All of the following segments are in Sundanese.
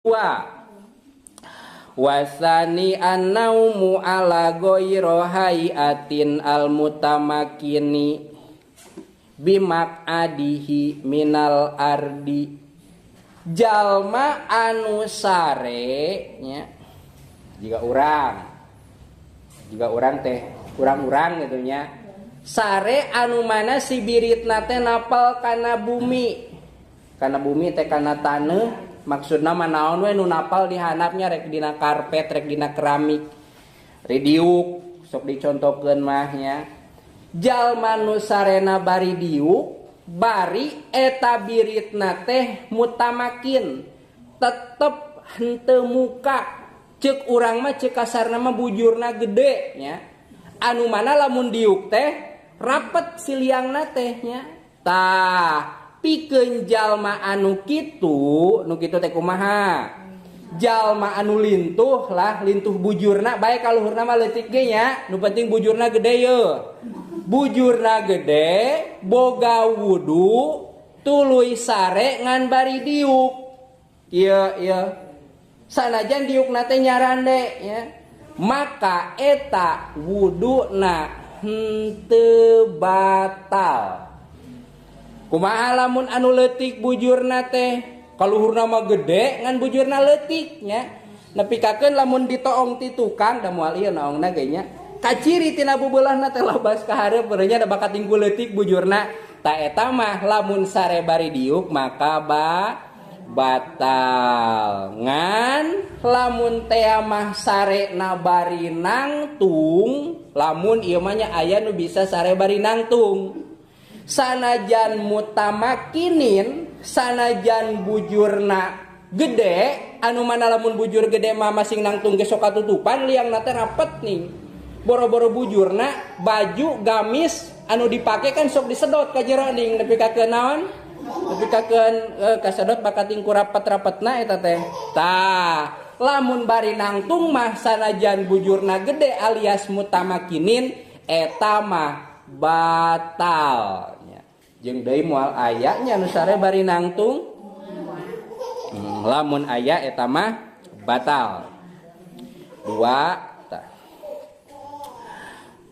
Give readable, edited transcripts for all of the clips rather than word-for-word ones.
Dua. Wasani an-naumu ala ghairi hayatin al-mutamakini bimaq'adihi minal ardi. Jalma anu sare nya jika urang teh urang-urang gitu nya. Sare anu mana si biritna teh napal kana bumi. Kana bumi teh kana taneuh. Maksudna mah naon we nu napal di handapnya rek dina karpet rek dina keramik. Ridiuk sok dicontohkeun mah nya. Jalma nu sarena bari diuk bari eta biritna teh mutamakin tetep henteu muka. Ceuk urang mah ceuk kasarna mah bujurna gede nya. Anu mana lamun diuk teh rapet si liangna teh nya. Tah pikeun jalma anu kitu, nu kitu teh kumaha? Jalma anu lintuh lah, lintuh bujurna bae kaluhurna mah leutik ge nya, nu penting bujurna gede ye. Bujurna gede, boga wudu, tuluy sare ngan bari diuk. Ieu ieu. Sanajan diukna teh nyarande nya. Maka eta wuduna henteu batal. Kumaha lamun anu leutik bujurna teh kaluhurna mah gede ngan bujurna leutik nya. Nepikakeun lamun ditoong ti tukang da moal ieu naongna ge nya. Kaciri tina bubeulahna teh labas ka hareup nya da bakat tingku leutik bujurna. Ta eta mah lamun sare bari diuk maka batal. Ngan lamun tea mah sare na bari nangtung, lamun ieu mah nya aya nu bisa sare bari nangtung. Sanajan mutamakinin, sanajan bujurna gede, anu mana lamun bujur gede mah masing nangtung ge sok katutupan liangna teh rapet nih. Boro-boro bujurna baju gamis anu dipake kan sok disedot ka jero ning nepi ka naon? Nepi ka kasedot bakat tingku rapet-rapetna eta teh. Tah, lamun bari nangtung mah sanajan bujurna gede alias mutamakinin eta mah batal. Jeung deui moal aya nya nu sare bari nangtung. Lamun aya eta mah batal. Dua tah.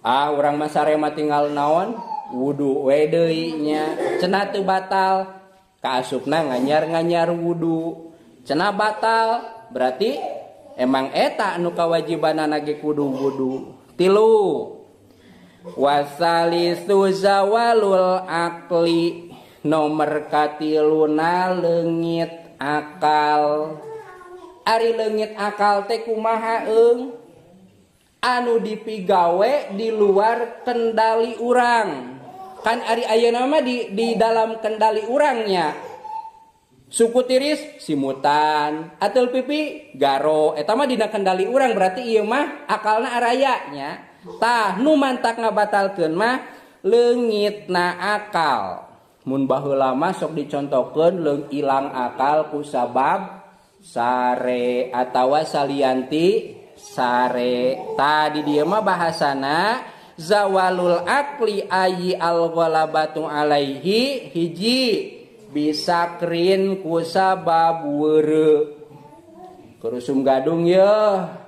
Ah urang mah sare mah tinggal naon? Wudu we deui nya. Cenah teu batal. Kaasupna nganyar-nganyar wudu. Cenah batal berarti emang eta anu kawajibanana ge kudu wudu. Tilu. Wasalisu zawalul akli, nomor katiluna leungit akal. Ari leungit akal teh kumaha eung? Anu dipigawe di luar kendali urang. Kan ari ayeuna mah di dalam kendali urangnya. Suku tiris simutan, ateul pipi garo, eta mah dina kendali urang berarti ieu mah akalna araya nya. Tah nu mantak ngabatalkeun mah leungitna akal. Mun baheula mah sok dicontohkeun leung ilang akal ku sabab sare atawa salianti sare. Tah di dieu mah bahasana zawalul akli ayi al ghalabatu alaihi hiji bisakrin ku sabab weureu. Kerusum gadung yeuh.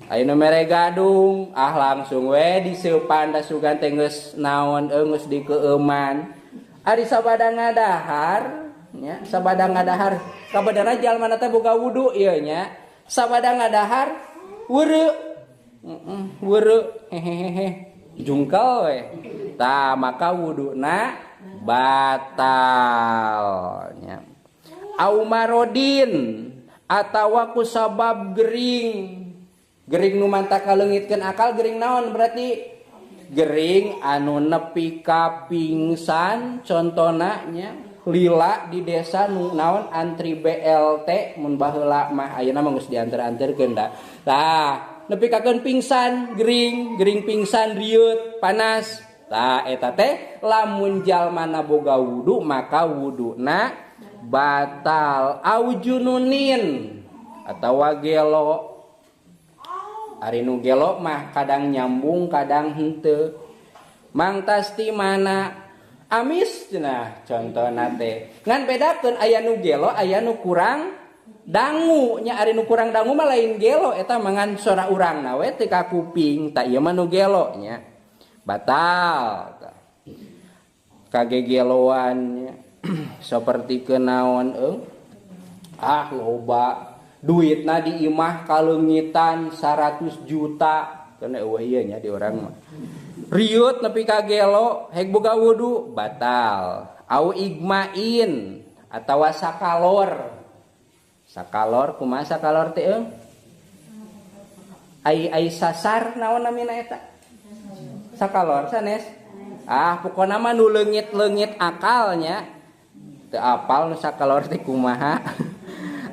Ayeuna mere gadung, ah langsung we diseupan da sugan teh geus naon geus dikeueuman. Ari sabada ngadahar nya, sabada ngadahar kabenerna jalma teh boga wudu ieu nya. Sabada ngadahar weureu. Weureu hehehe jungkel we. Tah maka wuduna batal nya. Au marodin atawa ku sabab gering. Gering nu mantak kaleungitkeun akal gering naon berarti? Gering anu nepi ka pingsan contona nya lila di desa nu naon antri BLT mun baheula mah ayeuna mah geus dianter-anterkeun da. Tah nepi kakeun pingsan gering, gering pingsan rieut panas. Tah eta teh lamun jalmana boga wudu maka wuduna batal. Au jununin atawa gelo. Ari nu gelo mah kadang nyambung kadang henteu. Mangtas ti mana amis cenah contona teh. Ngan bedakeun aya nu gelo aya nu kurang Dangu nya ari nu kurang dangu mah lain gelo eta mangan sora urangna we teu ka kuping tah ieu mah nu gelo nya. Batal tah. Kagegeloan nya saperti kenaon euy. Ah loba duitna di imah kaleungitan 100 juta kana eueuh ieu nya di urang mah. Riut nepi ka gelo hek boga wudu batal. Au igmain atawa sakalor. Sakalor kumaha sakalor teh euy? Ai ai sasar naon namina eta? Sakalor sanes? Ah pokona mah nu leungit-leungit akalnya. Teu apal nu sakalor teh kumaha.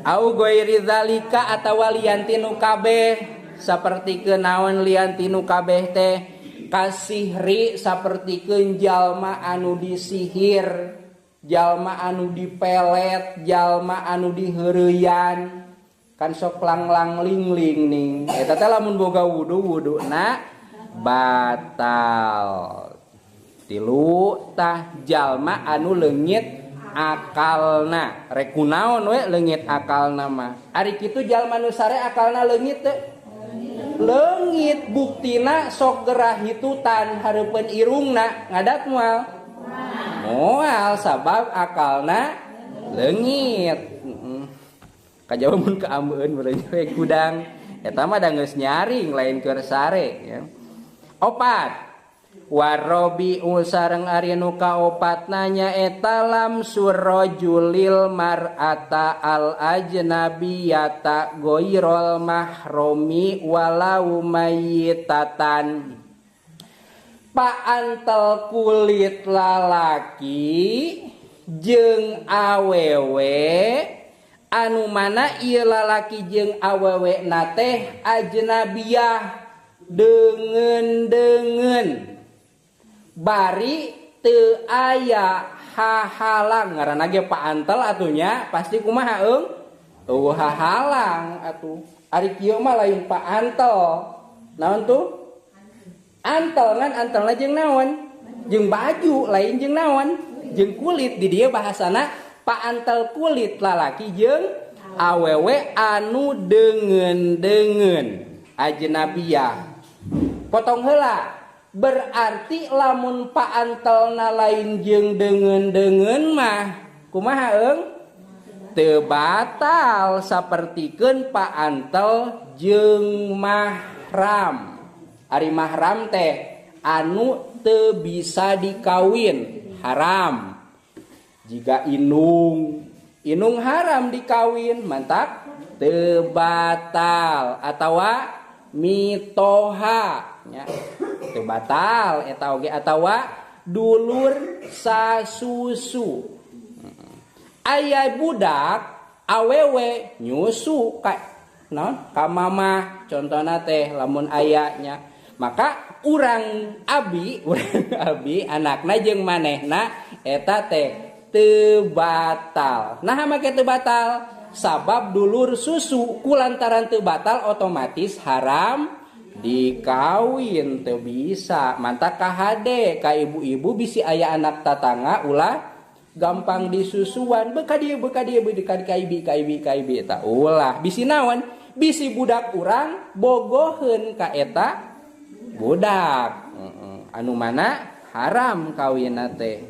Au ghairi zalika atawa lian tinu kabeh saperti kenaon lian tinu kabeh teh kasihri sapertikeun jalma anu disihir, jalma anu dipelet, jalma anu diheureyan kan sok langlang lingling ning eta teh lamun boga wudu wuduna batal. Tilu tah jalma anu leungit akalna rek kunaon we leungit akalna mah. Ari kitu jalma nu sare akalna leungit teu? Leungit buktina sok gerah hitutan hareupeun irungna ngadat moal? Moal sabab akalna leungit. Kajawa mun kaambeun meureun we kudang eta mah da geus nyaring lain keur sare ya. Opat warobi sareng ari nu kaopatna nyaeta lamsur rajulil mar'ata al ajnabiyata ghairul mahromi walau mayyitatan. Paantel kulit lalaki jeung awewe anu mana ieu lalaki jeung awewe na teh ajnabiyah deungeun-deungeun bari teu aya hahalang ngaranna ge paantel atunya pasti kumaha eung eueuh hahalang atuh ari kieu mah lain paantel naon tuh antel ngan antelna jeung naon jeung baju lain jeung naon jeung kulit di dieu bahasana paantel kulit lalaki jeung awewe anu deungeun-deungeun ajnabiyah potong heula. Berarti lamun paantelna lain jeung deungeun-deungeun mah kumaha eung teu batal sapertikeun paantel jeung mahram. Ari mahram teh anu teu bisa dikawin haram. Jika inung, inung haram dikawin mantak teu batal atawa mitoha nya teu batal eta oge atawa dulur sasusu. Aya budak awewe nyusu ka naon ka mamah contona teh lamun aya nya maka urang abi anakna jeung manehna eta teh teu batal. Nah make teu batal sabab dulur susu kulantaran teu batal otomatis haram dikawin teu bisa. Mantak kahade ka ibu-ibu bisi aya anak tatangga ulah gampang disusuan beka dieu beka ka ibi ka ibi ka ibi eta ulah bisi naon bisi budak urang bogoheun ka eta budak anu mana haram kawinna teh.